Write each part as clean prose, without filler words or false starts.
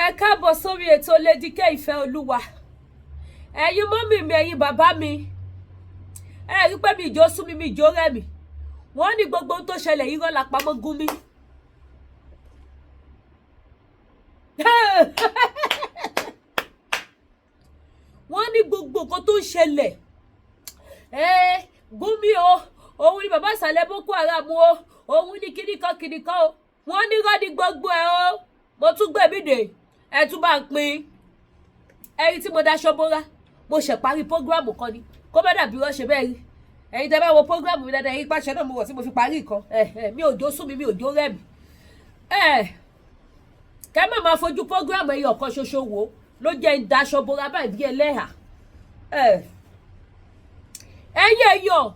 Ẹ káàbọ̀ sórí ètò Lady K Ìfẹ́ Olúwa. Ẹ̀yin mọ́mì mi, ẹ̀yin bàbá mi, ẹ rí pé mi ìjó sú mi, mi ìjó rẹ̀ mi. Wọ́n ní gbogbo ohun tó ṣẹlẹ̀ irọ́ la pamọ́ gún mi. Wọ́n ní gbogbo nǹkan tó ń ṣẹlẹ̀, ẹ Gúnmi o, òun ni bàbá ìsàlẹ̀ Boko Haram o, òun ni kíníkan kíníkan o. Wọ́n ní irọ́ ní gbogbo ẹ̀ o. Mo tún gbẹ̀mí dè, ẹ tún bá ń pín. Ẹ̀rí tí mo daṣọ bóra, mo ṣẹ̀ parí prógráàmù kan ni, kó má dàbí wọ́n ṣe bẹ́ẹ̀ rí. Ẹ̀yin tẹ́ bá wo prógráàmù mi dáadáa, ẹ̀yin pàṣẹ náà mo wọ̀ tí mo fi parí nǹkan. Mi ò jó sú mi, mi ò jó rẹ̀ mi. Kẹ́ má máa fojú prógráàmù ẹyọ kan ṣoṣo wò ló jẹ́ ń daṣọ bóra báyìí bí ẹlẹ́hà. Ẹ̀yin èèyàn,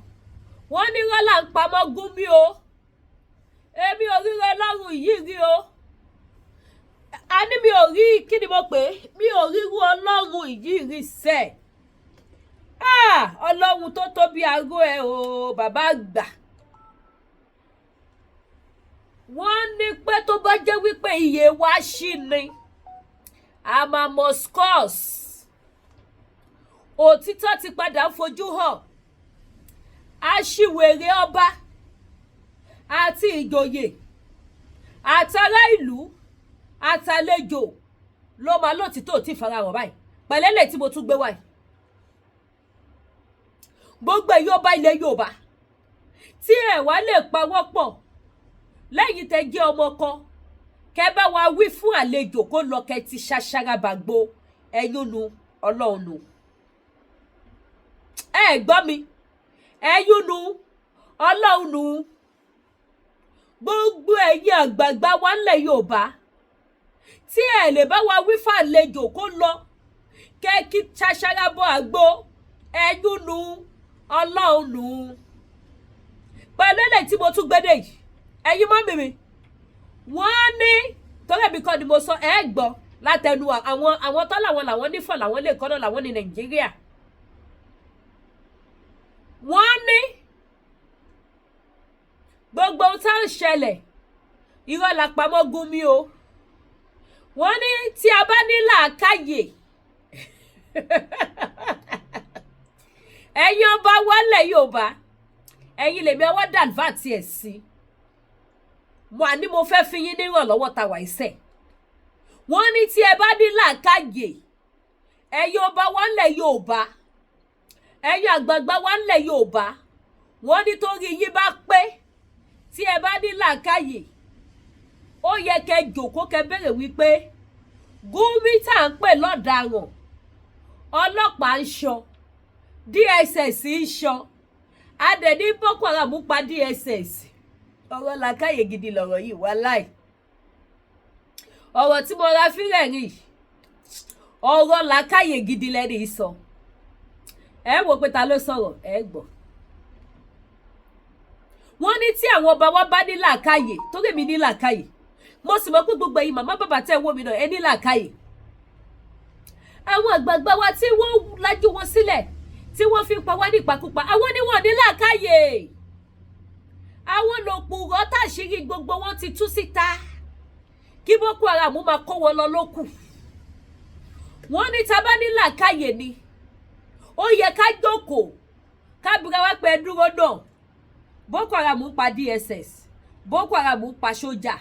wọ́n ní rọ́là ń pamọ́ Gúnmi o. Èmi ò ríra Ọlọ́run yìí rí o. A ní mi ò rí, kí ni mo pè é, mi ò ríru Ọlọ́run yìí rí sẹ́ẹ̀. Ọlọ́run tó tóbi aró ẹ o, bàbá àgbà. Wọ́n ní pé tó bá jẹ́ wípé iye wa ṣí ni a máa mọ scores. Òtítọ́ ti padà ń fojú hàn. Aṣiwèrè ọba àti ìjòyè àtàrà ìlú àtàlejò ló máa lótìtọ́ tí farahàn báyìí pẹ̀lẹ́lẹ̀ tí mo tún gbé wáyìí. Gbogbo èyí ọba ilẹ̀ Yorùbá tí ẹ wá lè pawọ́pọ̀ lẹ́yìn tẹ́ jẹ́ ọmọ kan, kẹ́ bá wa wí fún àlejò kó lọ, kẹ́ ti ṣaṣara bàgbó ẹ̀yún nu Ọlọ́run nu. Ẹ gbọ́ mi, ẹ̀yún nu Ọlọ́run nu. Gbogbo ẹ̀yin àgbààgbà wa ńlẹ̀ Yorùbá tí ẹ lè bá wa wí fún àlejò kó lọ, kẹ́ kí ṣaṣara bọ́ àgbo ẹ̀yún nu Ọlọ́run nu. Pẹ̀lú eléyìí tí mo tún gbédè yìí, ẹ̀yin mọ́mì mi, wọ́n ní torí ẹ̀mí kan ni mo sọ, ẹ gbọ́ látẹnu àwọn tó làwọn làwọn nífọ̀ làwọn lè kọ́nà làwọn ní Nàìjíríà. Wọ́n ní gbogbo ohun tá ń ṣẹlẹ̀ irọ́ la pamọ́ Gúnmi o. Wọ́n ní tí a bá ní làákàyè, ẹ̀yin ọba wálẹ̀ Yorùbá, ẹ̀yin lèmi ọwọ́ dàlvà tiẹ̀ sí mo àní mo fẹ́ fi yín nírànlọ́wọ́ ta wà iṣẹ́. Wọ́n ní tí ẹ bá ní làákàyè, ẹ̀yin ọba wálẹ̀ Yorùbá, ẹ̀yin àgbààgbà wálẹ̀ Yorùbá, wọ́n ní torí yín bá pé tí ẹ bá ní làákàyè, ó yẹ kẹ́ jòkó kẹ́ béèrè wípé Gúnmi tá à ń pè lọ́daràn, ọlọ́pàá ń ṣọ́, DSS ń ṣọ́, adẹ̀ ní Boko Haram pa DSS. Ọ̀rọ̀ làákàyè gidi lọ̀rọ̀ yìí wàláì. Ọ̀rọ̀ tí mo ra fílẹ̀ rìn, ọ̀rọ̀ làákàyè gidi lẹ́ni sọ. Ẹ wò pé ta ló sọ̀rọ̀, ẹ gbọ́. Wọ́n ní tí àwọn ọba wa bá ní làákàyè, torí èmi ní làákàyè, mo sì mọ̀ pé gbogbo ẹ̀yin màmá bàbá tẹ́ ẹ wò mí náà ẹ ní làákàyè. Àwọn àgbààgbà wa tí wọ́n lajú wọn sílẹ̀ tí wọ́n fi ń pa wá ní ìpakúpa, àwọn ni wọ́n ní làákàyè. Àwọn lòpùrọ́ tàṣírí gbogbo wọn ti tú síta kí Boko Haram máa kó wọn lọ lókù. Wọ́n ní tá bá ní làákàyè ni ó yẹ ká jókòó ká bira wá pé dúró náà, Boko Haram ń pa DSS, Boko Haram ń pa sójà,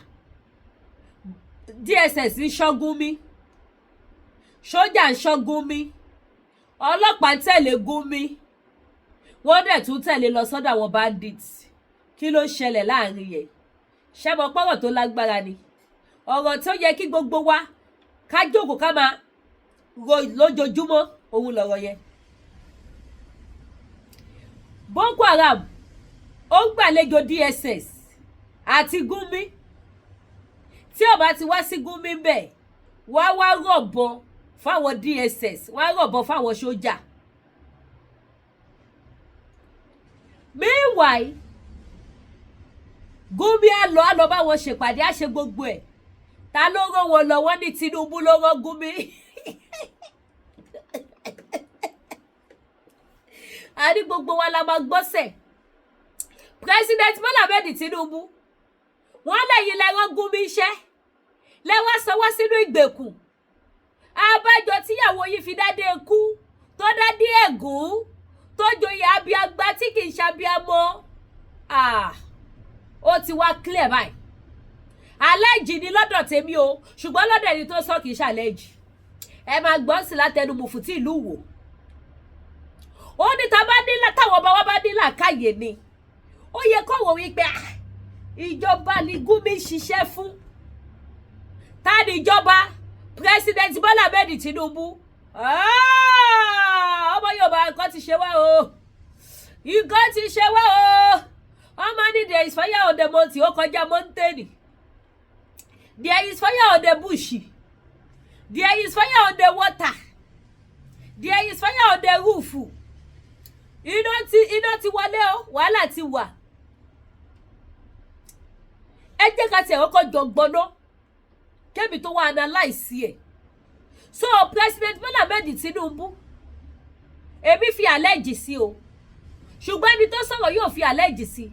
DSS ń ṣọ́ Gúnmi, sójà ń ṣọ́ Gúnmi, ọlọ́pàá ń tẹ̀lé Gúnmi, wọ́n dẹ̀ tún tẹ̀lé lọ sọ́dọ̀ àwọn bandits. Kí ló ṣẹlẹ̀ láàrin yẹn? Ṣé mo pọ́rọ̀ tó lágbára ni, ọ̀rọ̀ tó yẹ kí gbogbo wa ká jókòó ká máa ro lójoojúmọ́ òun lọ̀rọ̀ yẹn. Boko Haram ó ń gbàlejò DSS àti Gúnmi. Tí ó bá ti wá sí Gúnmi bẹ́ẹ̀, wá wá rọ̀bọ̀n fáwọn DSS, wá rọ̀bọ̀n fáwọn sójà. Meanwhile, Gúnmi á lọ bá wọn ṣèpàdé, á ṣe gbogbo ẹ̀. Ta ló rán wọn lọ? Wọ́n ní Tinubu ló rán Gúnmi. A ní gbogbo wa la máa gbọ́sẹ̀. President Bola Ahmed Tinubu, wọ́n lẹ́yìn lẹ́rán Gúnmi iṣẹ́ lẹ́wọ́n sanwó sínú ìgbèkùn. Abájọ tíyàwó yìí fi dádé kú, tó dádé ẹ̀gún, tó joyè abiagba tí kì í ṣabiamọ. Ah, ó ti wá clear báyìí. Allege ni lọ́dọ̀ tèmi o, ṣùgbọ́n lọ́dọ̀ ẹni tó sọ, kì í ṣe allege. Ẹ máa gbọ́n sí látẹnu mùfútì ìlú wò. Ó ní tá a bá ní, táwọn ọba wa bá ní làákàyè ni, ó yẹ kó wò wípé, ah, ìjọba ni Gumi ń ṣiṣẹ́ fún. Ta ni ìjọba? President Bola Ahmed Tinubu. Ah, ọmọ Yorùbá, nǹkan ti ṣe wá o, nǹkan ti ṣe wá o. Ọmọ ní there is fire on the mountain, ó kọjá mountain. There is fire on the bush, there is fire on the water, there is fire on the roof. Iná ti wọlé o, wàhálà ti wà. Ẹ jẹ́ ká tiẹ̀ kọ́kọ́ jọ gbọ́ná kébi tó wá analyse ẹ̀. So President Bola Ahmed Tinubu, èmi fi allege sí o, ṣùgbọ́n ẹni tó sọ̀rọ̀ yóò fi allege sí,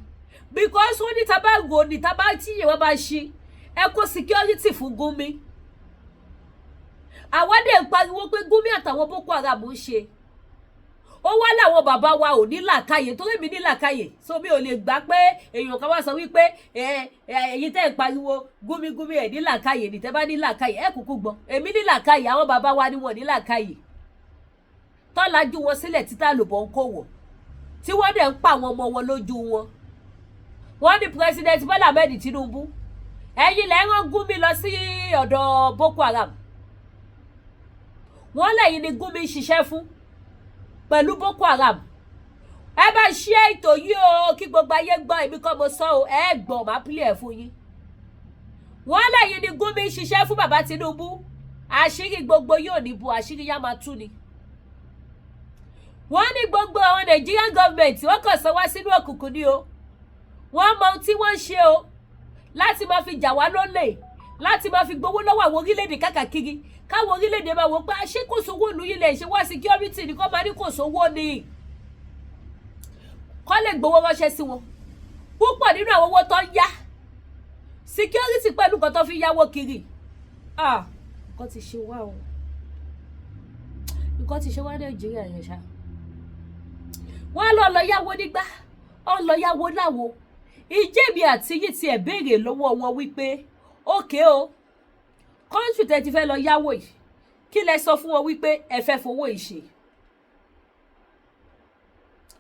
because ó ní tá bá rò ní tá bá tí ìyẹn bá ṣí, ẹ kó security fún Gumi. Àwọn dẹ̀ ń pariwo pé Gumi àtàwọn Boko Haram ń ṣe. Ó wá láwọn bàbá wa ò ní làákàyè, torí mi ní làákàyè, so mi ò lè gbà pé èèyàn kan wá sọ wípé ẹ ẹ ẹ̀yin tẹ́ ń pariwo Gumi Gumi, ẹ̀ ní làákàyè ní. Tẹ́ bá ní làákàyè, ẹ kúkú gbọ́. Èmi ní làákàyè, àwọn bàbá wa ni wọ́n ní làákàyè, tọ́lájú wọn sílẹ̀ títà lùbọ̀ ń kó wọ̀, tí wọ́n dẹ̀ ń pa àwọn ọmọ wọn lójú wọn. Wọ́n ní President Bola Ahmed Tinubu, ẹ̀yin lẹ́ ń rán Gumi lọ sí ọ̀dọ̀ Boko Haram. Wọ́n lẹ́yìn ni Gumi ń ṣiṣẹ́ fún pẹ̀lú Boko Haram. Ẹ bá ṣí ètò yìí o, kí gbogbo ayé gbọ́. Èmi kọ́ mo sọ o, ẹ gbọ́, máa pílẹ̀ ẹ̀ fún yín. Wọ́n lẹ́yìn ni Gumi ń ṣiṣẹ́ fún bàbá Tinubu. Àṣírí gbogbo yóò ní bu, àṣírí yá máa tú ni. Wọ́n ní gbogbo àwọn Nigerian government, wọ́n kàn sọ wá sínú òkùnkùn ni o. Wọ́n mọ ohun tí wọ́n ń ṣe o, láti máa fi jà wá lólè, láti máa fi gbowó lọ́wọ́ àwọn orílẹ̀-èdè káàkiri, káwọn orílẹ̀-èdè máa wò pé ṣé kò sówó ìlú yìí lè ṣe wá security ni, kó máa ní kò sówó ni, kó lè gbowó ránṣẹ́ sí wọn. Púpọ̀ nínú àwọn owó tó ń yá security pẹ̀lú nǹkan tó fi yáwó kiri. Ah, nǹkan ti ṣe wá o, nǹkan ti ṣe wá Nàìjíríà yẹn ṣá. Wọ́n á lọ lọ yáwó nígbà ó lọ yáwó láwo. Ìjẹ́bi àti yìí tiẹ̀ béèrè lọ́wọ́ wọn wípé, okay o, country tẹ́ ti fẹ́ lọ yáwó yìí, kí lẹ sọ fún wọn wípé ẹ fẹ́ fowó yìí ṣe?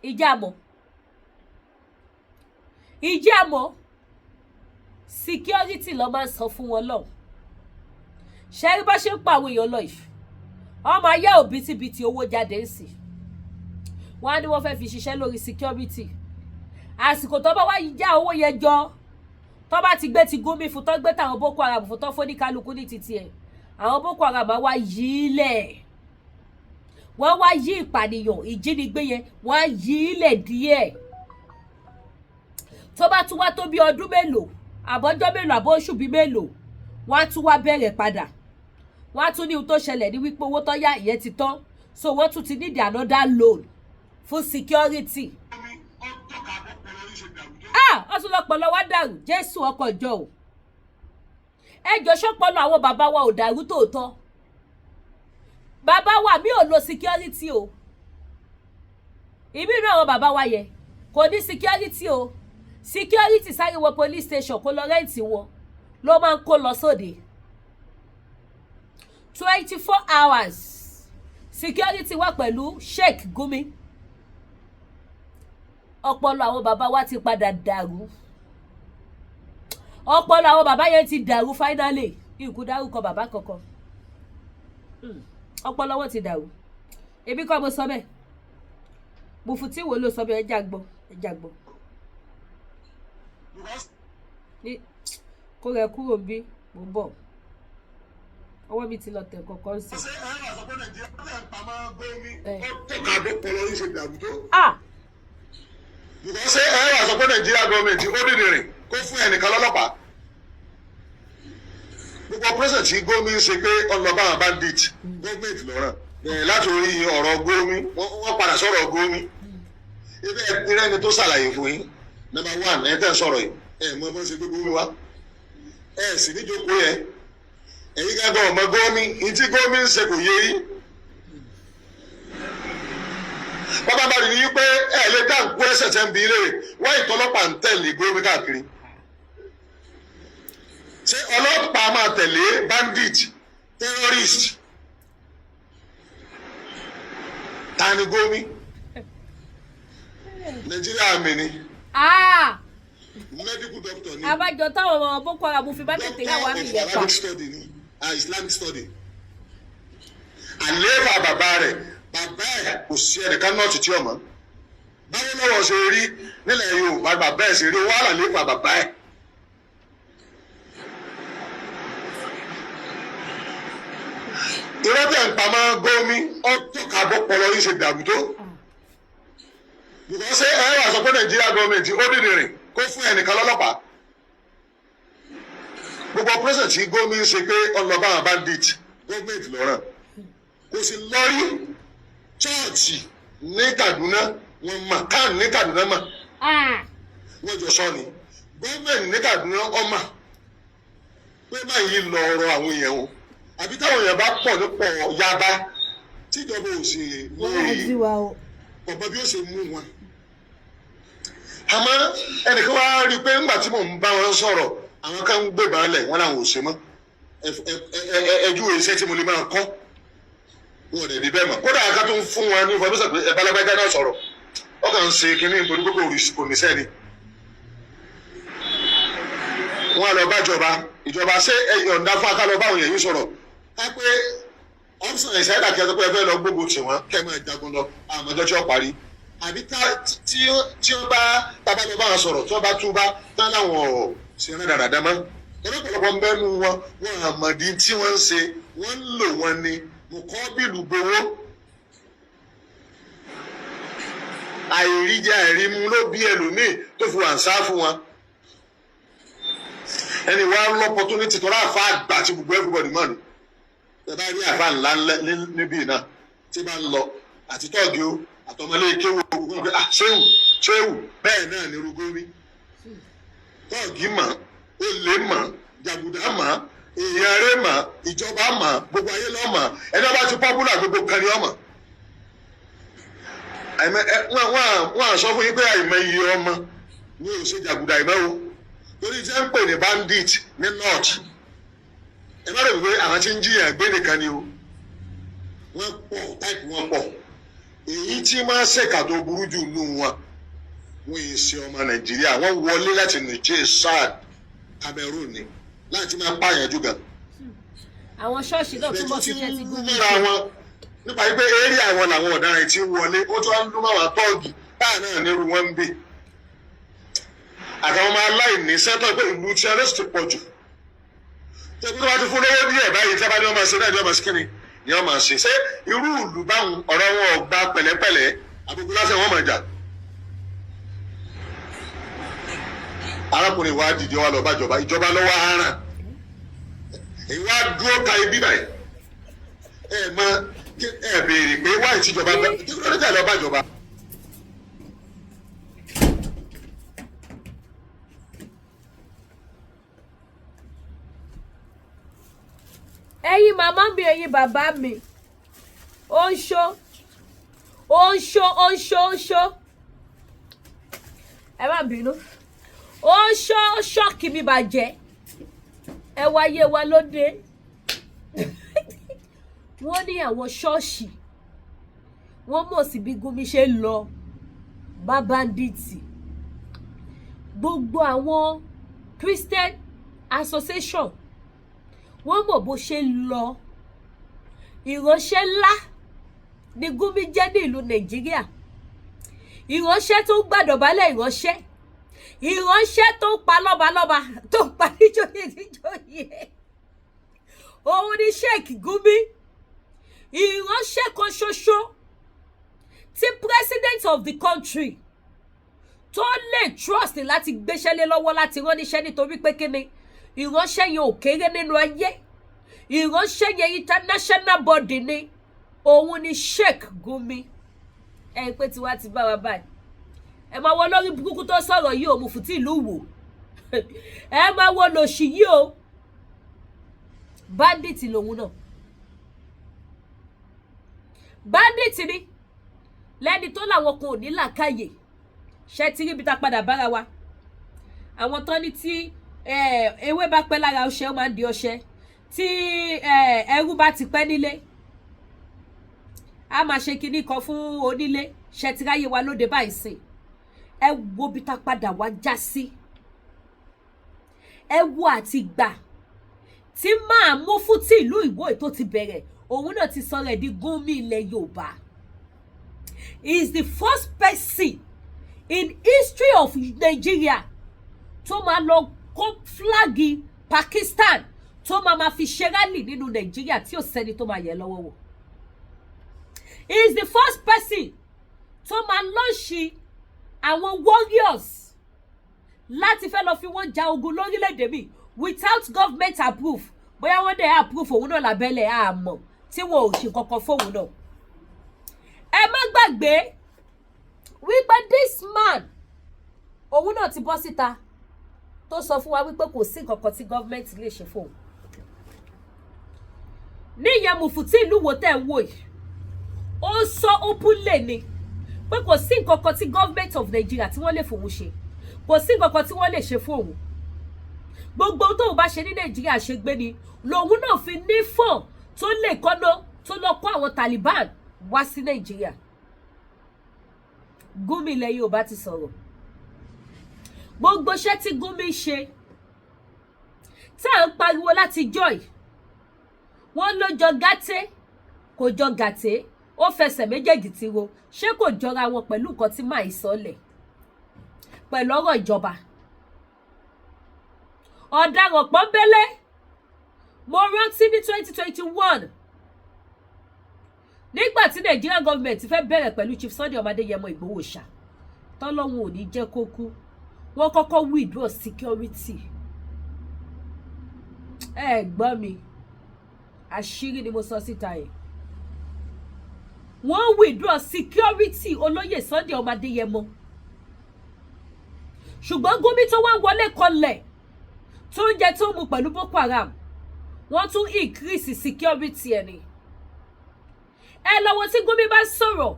Ìjà mọ́, ìjà mọ́. Security ló máa ń sọ fún wọn lọ. Ṣẹ́rí bá ṣe ń pa àwọn èèyàn lọ yìí, wọ́n máa yá òbítíbitì owó jáde ń sìn. Wọ́n á ní wọ́n fẹ́ fi ṣiṣẹ́ lórí security. Àsìkò tó bá wá já owó yẹn jọ, tó bá ti gbé ti Gumi fún, tó gbé táwọn Boko Haram fún, tó fún ní kálukú ní títí ẹ̀, àwọn Boko Haram á wá yí lẹ̀, wọ́n wá yí ìpànìyàn, ìjínigbé yẹn, wọ́n á yí lẹ̀ díẹ̀. Tó bá tún wá tó bí ọdún mélòó, àbọ̀jọ́ mélòó, àbọ̀ oṣù bíi mélòó, wọ́n á tún wá bẹ̀rẹ̀ padà. Wọ́n á tún ní ohun tó ṣẹlẹ̀ ní wípé owó tó yá ìyẹn ti tán, so wọ́n tún ti need another loan fún security. Ah, wọ́n tún lọ́pọlọ wá dàrú. Jésù ọkọ̀ ìjọ o, ẹjọ́ sọ́pọlọ àwọn bàbá wa ò dàrú tòótọ́? Bàbá wa mi ò lo security o. Ìbí inú àwọn bàbá wa yẹn kò ní security o. Security sáré wọ police station kó lọ rent wọn ló máa ń kó lọ sóde. 24 hours security wà pẹ̀lú Sheikh Gumi. Ọpọlọ àwọn bàbá wa ti padà dàrú. Ọpọlọ àwọn bàbá yẹn ti dàrú finally. Ikú dárúkọ bàbá kankan. Ọpọlọ wọn ti dàrú. Èmi kọ́ mo sọ bẹ́ẹ̀, mùfútí wo ló sọ bẹ́ẹ̀? Ẹ já gbọ́, ẹ já gbọ́. Kó rẹ kúrò bí mo ń bọ̀, ọwọ́ mi ti lọ tẹ̀ kọ̀ọ̀kan sí. Ṣé ẹ wà sọ pé Nàìjíríà lè ń pamọ́ gómi Eh. ó tọ́ka bọ́pọlọ yín ṣe dàrú tó? Ah. Ṣé ẹ wà sọ pé Nàìjíríà gọọmenti ó dìde rìn kó fún ẹnìkan lọ́lọ́pàá? Gbogbo operation tí Gumi ń ṣe pé ọlọ́ba àwọn bandit, gọọmenti lọ́ràn bẹ̀rẹ̀ láti orí ọ̀rọ̀ Gumi, wọ́n padà sọ̀rọ̀ Gumi. Ibẹ̀ ìrẹ́ni tó ṣàlàyé fún yín. Number one, ẹ̀ tẹ́ ń sọ̀rọ̀ yìí, ẹ̀ mọ bọ́n ṣe gbé Gumi wá, ẹ̀ sì níjókòó yẹn. Ẹ̀yin gángan ọmọ Gumi ntí Gumi ń ṣe kò yé yín. Bàbá bá rí i pé ẹ lè dá nkú ẹsẹ̀ tẹ́ ń bi ilé wọ́n ìtọ́lọ́pàá ń tẹ̀lé Gumi káàkiri. Ṣé ọlọ́pàá máa tẹ̀lé bandit, terrorist? Ta ni Gumi? Nàìjíríà mi ni medical doctor ni. Abájọ táwọn ọmọ Boko Haram fi bá tètè ráwọn àmì Doctor yẹn of pa. Arabic study ni, Islamic study. Àlééfà bàbá rẹ̀, bàbá ẹ̀ kò sí ẹnìkan náà títí ọmọ báwo lọ́wọ́ ṣe rí nílẹ̀ Yorùbá, bàbá ẹ̀ ṣe rí wàhálà léèfà bàbá ẹ̀. Irọ́ tẹ̀ ń pamọ́ Gumi ọ̀tọ̀ kàbọ̀ pọ̀lọ́ yìí ṣe dàrú tó. Because ṣé ẹ wà sọ pé Nàìjíríà gọọmenti ó dìde rìn kó fún ẹnìkan lọ́lọ́pàá? Gbogbo operation tí Gumi ń ṣe pé ọlọ́ba àwọn bandit, gọọmenti lọ́ràn kò sí lọ́rí chọ́ọ̀chì ní Kaduna wọn mà kán ní Kaduna mà wọ́n jọ sọ ni gọọmenti ní Kaduna ọmọ pé báyìí lọ ọ̀rọ̀ àwọn èèyàn o, àbí táwọn èèyàn bá pọ̀ nípò yaba tíjọba ò sì mú èyí ọ̀pọ̀ bí ó ṣe mú wọn. Àmọ́ ẹnìkan wá rí i pé ńgbà tí mò ń bá wọn sọ̀rọ̀, àwọn kan ń gbé balẹ̀ wọn làwọn ò ṣe mọ́. Ẹjú iṣẹ́ tí mo lè máa kọ́ wọn ò dẹ̀ bí bẹ́ẹ̀ mọ̀. Kódà ká tó ń fún wọn ní information pé ẹ bá lágbájá náà sọ̀rọ̀, ọkàn ń ṣe kínní nítorí pé kò ní sẹ́ni. Wọ́n á lọ bá ìjọba. Ìjọba ṣé ẹ yọ̀ǹda fún akálọ̀ báwọn yẹn yìí sọ̀rọ̀ ká pé option ìṣẹ́dá kí ẹ sọ pé ẹ fẹ́ lọ gbógun tì wọ́n, kẹ́ ẹ máa jagun lọ àmọ́jọ́ tí ó parí, àbí tí ó bá tábà lọ bá wọn sọ̀rọ̀, tí wọ́n bá túbá tán láwọn ò ṣe rán dáradára mọ́. Ọlọ́pọ̀lọpọ̀ ń bẹ́nu wọn, wọn àmọ̀dí tí wọ́n ń ṣe, wọ́n ń lò wọ́n ni mọ̀kọ́ bìlù gbowó. Àìríjẹ àìrímu ló bí ẹlòmíì tó fi wà ń sá fún wọn. Ẹni wàá lọ́pọ̀túnítì tó ráàfà àgbà tí gbogbo everybody mọ̀ ni. Ẹ bá rí àfa ńlá ńlá níbí náà tí bá ń lọ àti tọ́ọ̀gì o àtọmọlé kéwò gbogbo pé ah, ṣéwù ṣéwù. Bẹ́ẹ̀ náà ni rúgómi tọ́ọ̀gì mọ̀, olè mọ̀, jàgùdà mọ̀, èèyàn rẹ̀ mọ̀, ìjọba mọ̀, gbogbo ayé lọ́ mọ̀. Ẹni ọba ti pọ́pùlà gbogbo kan ni ọmọ. Wọ́n à sọ fún yín pé àìmọ̀ iye ọmọ ní ò ṣe jàgùdà ìmọ̀ o, torí tí wọ́n ń pè ní bandit ní north, ẹ má rò pé àwọn tí ń jiyàn gbé nìkan ni o. Wọ́n pọ̀, táìpù wọn pọ̀. Èyí tí máa ń ṣèkà tó burú jù nù wọn, wọ́n yìí ṣe ọmọ Nàìjíríà, wọ́n wọlé láti Niger, Chad, Cameroon ni láti máa pààyàn jù gan. Àwọn ṣọ́ọ̀ṣì náà túmọ̀ sí iṣẹ́ tí Gumi Múra wọn nípa wípé eré àwọn làwọn ọ̀daràn tí ń wọlé, ó tún wá ń dún máwọn tọ́ọ̀gì báà náà nírú wọn ń bè àtàwọn ọmọ aláìní sẹ́tọ̀ pé ìlú tí a lè ti pọ̀ jù tẹ́gbẹ́ tó bá ti fún lówó díẹ̀ báyìí, tí a bá ní wọ́n máa ṣe náà ní wọ́n máa ṣe kíni ni wọ́n máa ṣe. Ṣé irú ìlú báwọn ọ̀rọ̀ wọn ò gba pẹ̀lẹ́pẹ̀lẹ́, àbùkù lásán wọn máa jà. Arákùnrin wa dìde wa lọ bá ìjọba, ìjọba lọ́wọ́ aràn èyí wá dúró ka ibi báyìí. Ẹ mọ ẹ béèrè pé wáyé tíjọba kí ló dé tẹ̀ lọ bá ìjọba. Ẹ̀yin màmá mi, ẹ̀yin bàbá mi, ó ń ṣó, ó ń ṣó, ó ń ṣó, ó ń ṣó. Ẹ má bínú, ó ń ṣó, ó ṣọ́ọ̀kì mi bàjẹ́. Ẹ wáyé wa lóde. Wọ́n ní àwọn ṣọ́ọ̀ṣì wọ́n mọ̀ sí bí Gumi ṣe ń lọ bá bandit. Gbogbo àwọn Christian Association wọ́n mọ̀ bó ṣe ń lọ. Ìránṣẹ́ ńlá ni Gumi jẹ́ ní ìlú Nàìjíríà, ìránṣẹ́ tó ń gbàdọ̀bálẹ̀, ìránṣẹ́, ìránṣẹ́ tó ń pa lọ́balọ́ba, tó ń pa níjòyè níjòyè, òun ni Sheikh Gumi. Ìránṣẹ́ kan ṣoṣo tí president of the country tó lè trust láti gbéṣẹ́ lé lọ́wọ́, láti rán níṣẹ́, nítorí pé kíni, ìránṣẹ́ yẹn ò kéré nínú ayé, ìránṣẹ́ yẹn international body ni, òun ni Sheikh Gumi. Ẹ pé tiwa ti bá wa báyìí. Ẹ máa wọ lórí burúkú tó sọ̀rọ̀ yìí o, mùfútì ìlú wò. Ẹ máa wọ lòṣì yìí o. Bandit lòun náà, bandit ni. Lẹ́ni tó làwọn kan ò ní làákàyè ṣe ti ríbi tá a padà bára wa. Àwọn tán ní tí ewé bá pẹ́ lára ọṣẹ, ó máa ń di ọṣẹ. Tí ẹrú bá ti pẹ́ nílé, a máa ṣe kinní kan fún onílé. Ṣe ti ráyè wa lóde báyìí sìn? Ẹ wo bí tá padà wá já sí. Ẹ wo àti gbà tí máa mú fún tí ìlú Ìwó tó ti bẹ̀rẹ̀, òun náà ti sọ̀rọ̀ ẹ̀ di Gúnmi ilẹ̀ Yorùbá. He is the first person in history of Nigeria tó máa lọ kó flag Pakistan, tó máa ma fi ṣe rally nínú Nàìjíríà, tí ò sẹ́ni tó máa yẹ lọ́wọ́ wò. He is the first person tó máa launch àwọn warriors láti fẹ́ lọ fi wọ́n ja ogun lórílẹ̀‐èdè mi without government approve. Bóyá wọ́n dẹ̀ approve òun náà lábẹ́lẹ̀, àmọ́ tí wọn ò ṣe kankan fóun náà. Ẹ má gbàgbé wípé this man, òun náà ti bọ́ síta tó sọ fún wa wípé kò sí nǹkan kan tí government lè ṣe fóun. Ní ìyẹn mùfútí ìlú wo tẹ́ ń wò yìí, ó sọ openly ni pé kò sí nǹkan kan tí government of Nigeria tí wọ́n lè fòun ṣe, kò sí nǹkan kan tí wọ́n lè ṣe fóun. Gbogbo tóun bá ṣe ní Nàìjíríà, ṣe gbé ni. Lòun náà fi ní fọ́ọ̀n tó lè kọ́nà tó lọ kó àwọn Taliban wá sí Nàìjíríà. Gúnmi ilẹ̀ Yorùbá ti sọ̀rọ̀. Gbogbo iṣẹ́ tí Gúnmi ṣe tá à ń pariwo láti joy, wọ́n ló jọ gàtẹ́, kò jọ gàtẹ́, ó fẹsẹ̀ méjèèjì ti ro. Ṣé kò jọra wọn pẹ̀lú nǹkan tí máa sọlẹ̀ pẹ̀lú ọ̀rọ̀ ìjọba ọ̀daràn pọ́nbélé? Mo rántí ní 2021, nígbà tí Nigerian government fẹ́ bẹ̀rẹ̀ pẹ̀lú Chief Sunday Ọmọdéyẹmọ Ìgbòho ṣá, tọ́lọ́hún ò ní jẹ́ kó kú, wọ́n kọ́kọ́ withdraw security. Ẹ gbọ́ mi, àṣírí ni mo sọ síta yẹn. Wọ́n withdraw security olóyè Sunday Ọmọdéyẹmọ, ṣùgbọ́n Gumi tó wá wọlé kọlẹ̀, tó ń jẹ tó ń mu pẹ̀lú Boko Haram, wọ́n tún increase security ẹ̀ ni. Ẹ lọ́wọ́ tí Gumi bá sọ̀rọ̀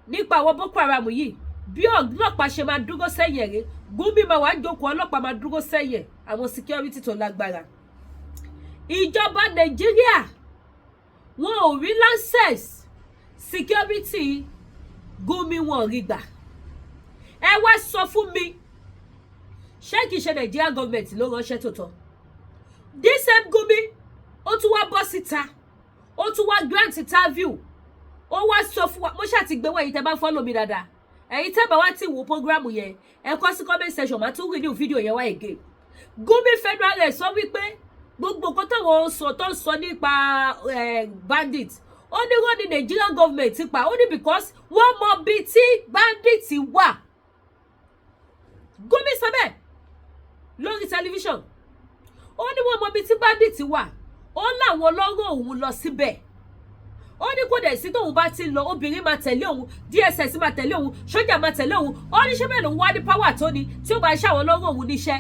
nípa àwọn Boko Haram yìí, bí ọlọ́pàá ṣe máa dúró sẹ́yìn ẹ̀rẹ́, Gumi máa wá jókòó, ọlọ́pàá máa dúró sẹ́yìn, àwọn security tó lágbára. Ìjọba Nàìjíríà, wọn ò rí license security Gumi, wọn ò rí gbà. Ẹ wá sọ fún mi, ṣé kìí ṣe Nigeria government ló ránṣẹ́ tó tọ́? This same Gumi, ó tún wá bọ́ síta, ó tún wá grant interview, ó wá sọ fún wa. Mo ṣáà ti gbé wọ. Ẹ̀yin tẹ́ bá follow mi dáadáa, ẹ̀yin tẹ́ bá wá ti wo program yẹn, ẹ kọ sí comment section, máa tún renew video yẹn wá again. Gumi fẹnu ara ẹ̀ sọ wípé gbogbo nǹkan táwọn sọ tó ń sọ nípa bandit, ó ní wọ́n ní Nigerian government pa. Ó ní because wọ́n mọ ibi tí bandit wà. Gumi sọ bẹ́ẹ̀ lórí tẹlifíṣàn. Ó ní wọ́n mọ ibi tí bandit wà. Ó láwọn lọ́rọ̀ òun lọ síbẹ̀. Ó ní kò dẹ̀ sí tóun bá ti lọ, obìnrin máa tẹ̀lé òun, DSS máa tẹ̀lé òun, sójà máa tẹ̀lé òun. Ó ní ṣé bẹ́ẹ̀ lòun wá ní power tó ni tí ó bá ṣàwọn lọ́rọ̀ òun níṣẹ́?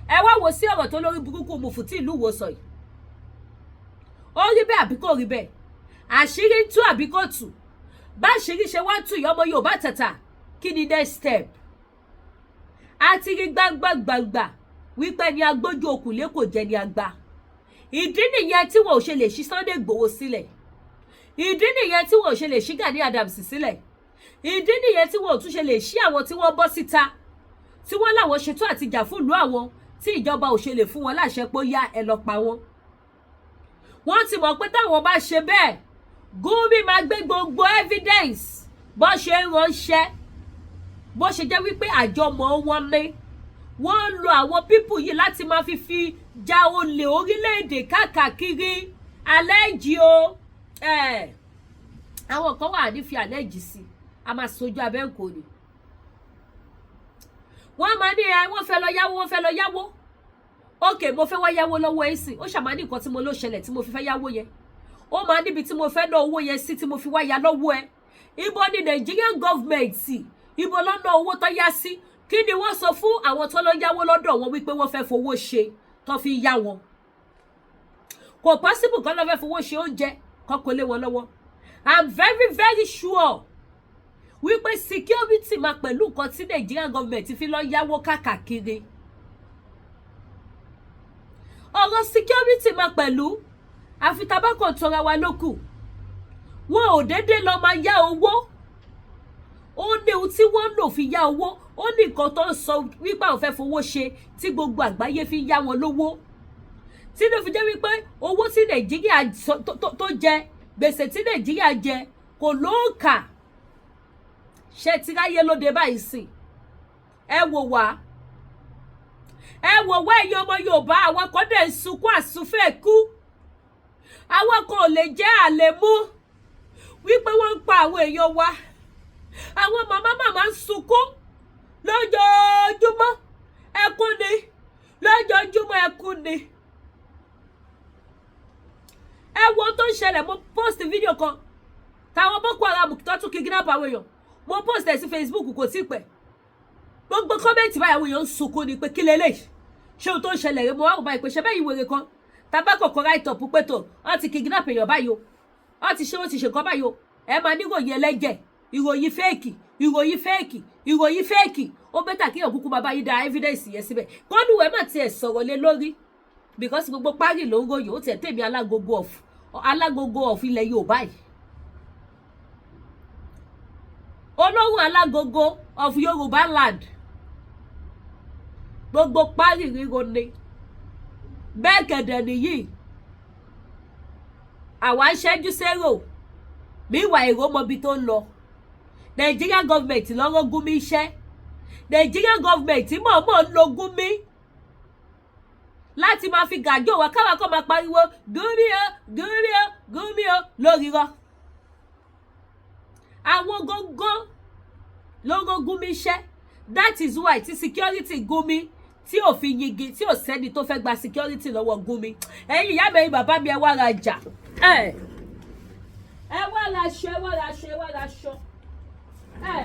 Ẹ wá wo sí ọ̀rọ̀ tó lórí burúkú mùfútí ìlú wo sọ yìí. Ó rí bẹ́ẹ̀ àbí kò rí bẹ́ẹ̀? Àṣírí ń tú àbí kò tú? Bá àṣírí ṣe wá ń tú ìyá ọmọ Yorùbá tàtà, kí ni next step? A ti rí gbangba gbangba wípé ní agbójú okùnlé kò jẹ́ ní àgbà. Ìdí nìyẹn tí wọn ò ṣe lè ṣí Sunday Igboho sílẹ̀. Ìdí nìyẹn tí wọn ò ṣe lè ṣí Gani Adams sílẹ̀. Ìdí nìyẹn tí wọn ò tún ṣe lè ṣí àwọn tí wọ́n bọ́ síta, tí wọ́n láwọn ṣetán àti jà fún ìlú àwọn, tí ìjọba ò ṣe lè fún wọn láṣẹ pé ó yá, ẹ lọ pa wọn. Wọ́n ti mọ̀ pé táwọn bá ṣe bẹ́ẹ̀, Gumi máa gbé gbogbo evidence bó ṣe ń ránṣẹ́, bó ṣe jẹ́ wípé àjọmọ̀ wọn ní wọ́n ń lo àwọn people yìí láti máa fi ja olè orílẹ̀-èdè káàkiri àlẹ́jì o. Àwọn kan wà ní fi àlẹ́jì sí, a máa sojú abẹ́ǹkò ni. Wọ́n máa ní ẹ wọ́n fẹ́ lọ yáwó, wọ́n fẹ́ lọ yáwó. Ok, mo fẹ́ wá yáwó lọ́wọ́ ẹ̀ sìn, ó ṣàmà ní nǹkan tí mo ló ṣẹlẹ̀ tí mo fi fẹ́ yáwó yẹn. Ó máa níbi tí mo fẹ́ ná owó yẹn sí tí mo fi wá ya lọ́wọ́ ẹ. Ibo ni Nigerian government, ibo ló ná owó tó yá sí? Kí ni wọ́n sọ fún àwọn tó lọ yáwó lọ́dọ̀ wọn wípé wọ́n fẹ́ fowó ṣe? tó fi yá wọn. Kò possible kọ́ lọ́ fẹ́ fowó ṣe oúnjẹ kọ́ kó lé wọn lọ́wọ́. I'm very, very sure wípé security máa pẹ̀lú nǹkan tí Nigerian government fi lọ yáwó káàkiri. Ọ̀rọ̀ security máa pẹ̀lú, àfi tabakọ̀ tọra wa lókù. Wọn ò déédéé lọ máa yá owó. Ó ní ohun tí wọ́n ń lò fi yá owó, ó ní nǹkan tó ń sọ wípé àwọn fẹ́ fowó ṣe tí gbogbo àgbáyé fi yá wọn lówó, tí ló fi jẹ́ wípé owó tí Nàìjíríà tó jẹ, gbèsè tí Nàìjíríà jẹ kò lóǹkà. Ṣe ti ráyé lóde báyìí sìn? Ẹ wò wá, ẹ wò wá, ẹ̀yin ọmọ Yorùbá. Àwọn kan dẹ̀ ń sunkún àsúnfẹ́ kú, àwọn kan ò lè jẹ́ àlèmú wípé wọ́n ń pa àwọn èèyàn wa. Àwọn màmá màmá ń sunkún lójoojúmọ́, ẹkún ni lójoojúmọ́, ẹkún ni. Ẹ wo ohun tó ń ṣẹlẹ̀. Mo post fídíò kan táwọn Boko Haram tó tún kidnap àwọn èèyàn. Mo post ẹ̀ sí Facebook kò tí pẹ́. Gbogbo comment báyìí, àwọn èèyàn ń sunkún ni pé kí lélẹ́yìí, ṣé ohun tó ń ṣẹlẹ̀ rẹ? Mo wá wò báyìí pé ṣe bẹ́ẹ̀ ìwèrè kan tabakọ̀ write up pé tó wọ́n ti kidnap èèyàn báyìí o, wọ́n ti ṣe, wọ́n ti ṣe nǹkan báyìí o. Ẹ máa níròyìn ẹlẹ́jẹ̀, ìròyìn fake, ìròyìn fake, ìròyìn fake. Ó better kí òkúkú bàbá yìí da evidence yẹn síbẹ̀, kọ́nùwẹ̀ má tiẹ̀ sọ̀rọ̀ lé lórí, because gbogbo párí ló ń ròyìn. Ó tiẹ̀ tèmi alágogo of ilẹ̀ Yorùbá yìí, olóhùn alágogo of Yorùbá land, gbogbo párí ríro ni. Bẹ́ẹ̀ kẹ̀dẹ̀ nìyí, àwa ń ṣẹ́jú sérò míwà èrò mọbi tó ń lọ. Nigerian government lọ́rọ́ Gumi iṣẹ́. Nigerian government mọ̀ọ́mọ̀ ń lo Gumi láti máa fi gàjọ́ wa, káwa kọ́ máa pariwo "Gumi o, Gumi o, Gumi o" lórí rọ. Àwọn gógó ló rán Gumi iṣẹ́. That is why tí security Gumi tí ò fi yingi, tí ò sẹ́ni tó fẹ́ gba security lọ́wọ́ Gumi. Ẹ̀yin ìyá mi, ẹ̀yin bàbá mi, ẹ wá ra jà, ẹ wá ra aṣọ, ẹ wá ra aṣọ, ẹ wá ra aṣọ. Ẹ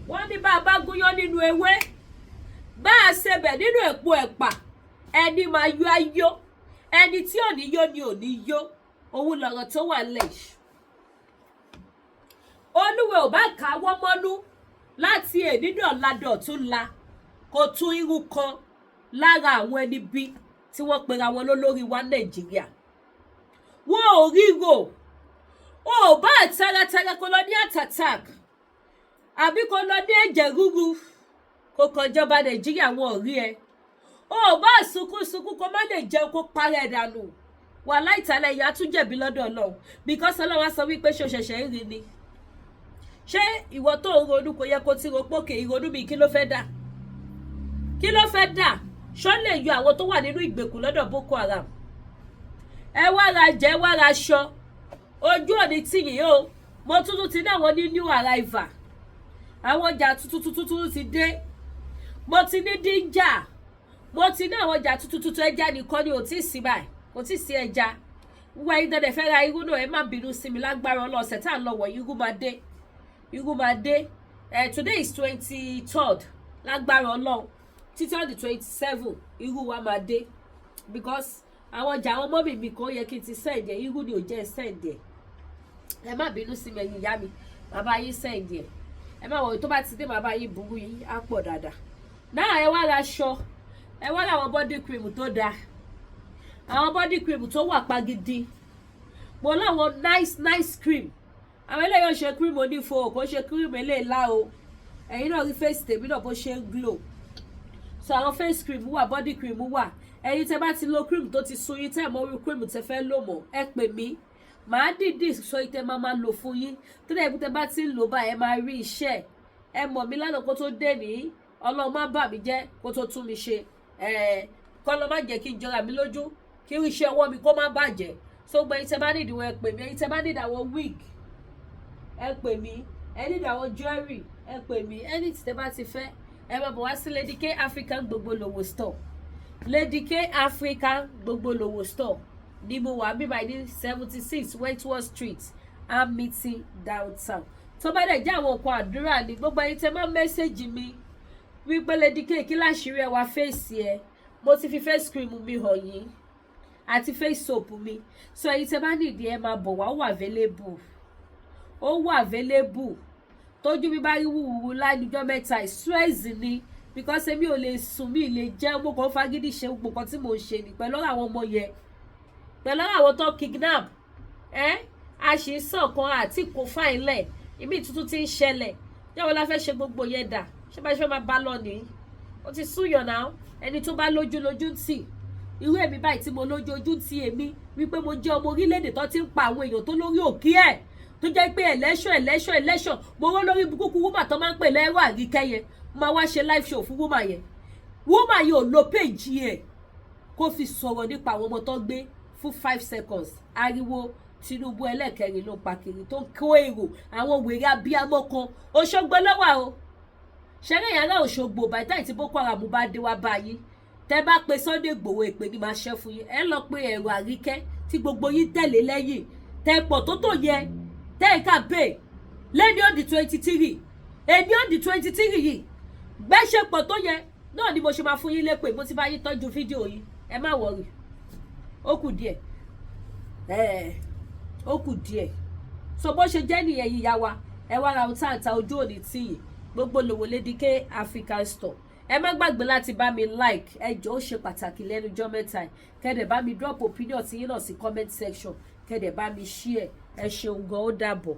wọ́n ní bá a bá gúnyán nínú ewé, bá a ṣebẹ̀ nínú èpo ẹ̀pà, ẹni máa yó ayó, ẹni tí ò ní yó ni ò ní yó. Òun lọ̀rọ̀ tó wà lẹ̀ yìí. Olúwe ò bá káwọ́ mọ́nú láti ènídọ̀ladọ̀ tún la kò tún irú kan lára àwọn ẹni bí tí wọ́n pera wọn lólórí wa Nàìjíríà. Wọn ò ríro. O ò bá taratara kó lọ ní heart attack àbí kó lọ ní ẹ̀jẹ̀ ríru, kó kàn jọba Nàìjíríà, wọn ò rí ẹ. O ò bá sunkún sunkún, kó má lè jẹun, kó parẹ́ dànù, wà láìtàlẹ̀ ìyá tún jẹ̀bi lọ́dọ̀ Ọlọ́run, because Ọlọ́run á sọ wípé ṣé o ṣẹ̀ṣẹ̀ ń rí ni? Ṣé ìwọ tó ń ronú kò yẹ kó ti ro pókè ìrònú mi? Kí ló fẹ́ dà? Kí ló fẹ́ dà? Ṣọ́ lè yọ àwọn tó wà nínú ìgbèkùn lọ́dọ̀ Boko Haram? Ẹ wá ra jẹ, ẹ wá ra aṣọ. Ojú òní tìyìn o. Mo tuntun ti ní àwọn ní new arrival, àwọn ọjà tuntun tuntun ti dé. Mo ti ní díjà, mo ti ní àwọn ọjà tuntun tuntun. Ẹja nìkan ni ò tí ì sí báyìí, kò tí ì sí ẹja. Wíwá yín dandan fẹ́ ra irú náà, ẹ má bínú sí mi. Lágbára ọlọ́ọ̀sẹ̀ tá à ń lọ wọ̀, irú máa dé, irú máa dé. Today is 23rd. Lágbára Ọlọ́run, títí on the 27, irú wa máa dé, because àwọn ọjà àwọn mummy mi kan yẹ kí n ti send ẹ̀, irú ni ò jẹ́ send ẹ̀. Ẹ má bínú sí mi, ẹ̀yin ìyá mi, bàbá yín send ẹ̀. Ẹ má wọ̀, tó bá ti dé, bàbá yín burú yín á pọ̀ dáadáa náà. Ẹ wá ra aṣọ, ẹ wá ra àwọn body cream tó dáa, àwọn body cream tó wà pagidi. Mo láwọn nice nice cream. Àwọn eléyìí ò ṣe cream onífo, kò ṣe cream eléyìí o. Ẹ̀yin náà rí face tèmi náà bó ṣe ń glow. So àwọn face cream wà, body cream wà. Ẹ̀yin tẹ́ bá ti lo cream tó ti sun yín, tẹ́ mọ orí cream tẹ́ fẹ́ lò mọ́, ẹ pè mí, màá dìídì sọ ìtẹ́ máa máa lò fún yín, tó dẹ̀ tẹ́ bá ti ń lò báyìí, ẹ máa rí iṣẹ́. Ẹ mọ̀ mí lánàá kó tó dé ní. Ọlọ́run má bà mí jẹ́ kó tó tún mi ṣe, kọ́ ló má jẹ́ kí n jọra mi lójú, kí iṣẹ́ ọwọ́ mi kó má bàjẹ́. So gbọ́, ẹ̀yin tẹ́ bá nídìí wọn, ẹ pè mí. Ẹ̀yin tẹ́ bá nídìí àwọn wig, ẹ pè mí. Ẹ nídìí àwọn jewelry, ẹ pè mí. Ẹni tí tẹ́ bá ti fẹ́, ẹ máa bọ̀ wá sí Lady K African Gbogbo Lòwò store. Lady K African Gbogbo Lòwò store ní mo wà bíbá ní 76 Wentworth Street, Amity, downtown. Tó bá dẹ̀ jẹ́ àwọn nǹkan àdúrà ní, gbogbo ẹ̀yin tẹ́ máa message mi wípé, "Lady K, kí láṣìírí ẹ wá fèsì ẹ?" Mo ti fi face cream mi hàn yín àti face soap mi. So ẹ̀yin tẹ́ bá nídìí, ẹ máa bọ̀ wá. Ó wà available, ó wà available. Tójú mi bá rí wúwúwú lánìjọ́ mẹ́ta, stress ni, because èmi ò lè sùn, mi lè jẹun, mo kàn fagídí ṣe gbogbo nǹkan tí mò ń ṣe ni pẹ̀lú àwọn ọmọ yẹn, pẹ̀lú àwọn tó kidnap ẹ́. A sì ń sàn kan àti kò fáìlẹ̀ ìmí tuntun ti ń ṣẹlẹ̀. Yẹ́wọ́n la fẹ́ ṣe gbogbo yẹn dà? Ṣé bá ṣe fẹ́ máa bá lọ nìyí? Ó ti súyàn náà. Ẹni tó bá lójú lójú ń tì. Irú èmi báyìí tí mo lójú, ojú ti èmi wípé mo jẹ́ ọmọ orílẹ̀-èdè tó ti ń pa àwọn èèyàn tó lórí òkè ẹ̀, tó jẹ́ pé election, election, election. Mo rán lórí kúkú woman tó máa ń pè lẹ́rọ àríkẹ́ yẹn, máa wá ṣe live show fún woman yẹn. Woman yẹn ò lo page yẹn kó fi sọ̀rọ̀ nípa àwọn ọmọ tó gbé fún 5 seconds. Ariwo Tinubu ẹlẹ́kẹrin ló pa kiri, tó ń kó èrò àwọn wèrè abiyamọ kan. Òṣogbo ló wà o. Ṣẹlẹ̀ yàrá Òṣogbo bàtà tí Boko Haram bá dé wá báyìí, tẹ bá pe Sunday Igboho, èpè ni máa ṣẹ́ fún yín. Ẹ lọ pé ẹ̀rọ àríkẹ́ tí gbogbo yín tẹ̀lé lẹ́yìn, tẹ pọ̀ tó tó yẹ, tẹ́ ẹ̀ ká pè lẹ́ni on the 23, èmi on the 23 yìí, gbẹ́sẹ̀ pọ̀ tó yẹ náà ni mo ṣe máa fún yín lépè. Mo ti bá yín tọ́jú fídíò yìí, ẹ má worry. Ó kù díẹ̀, ó kù díẹ̀. So bó ṣe jẹ́ nìyẹn yíya wa. Ẹ wá ra ohun tá à ń ta, ojú òní tìyìn. Gbogbo lòwò Lady K African Store. Ẹ má gbàgbé láti bá mi like, ẹ jọ̀ọ́, ó ṣe pàtàkì lẹ́nu ọjọ́ mẹ́ta yìí. Kẹ́dẹ̀ bá mi drop opinion tí yín náà sí comment section, kẹ́dẹ̀ bá mi share. Ẹ ṣeun gan, ó dàbọ̀.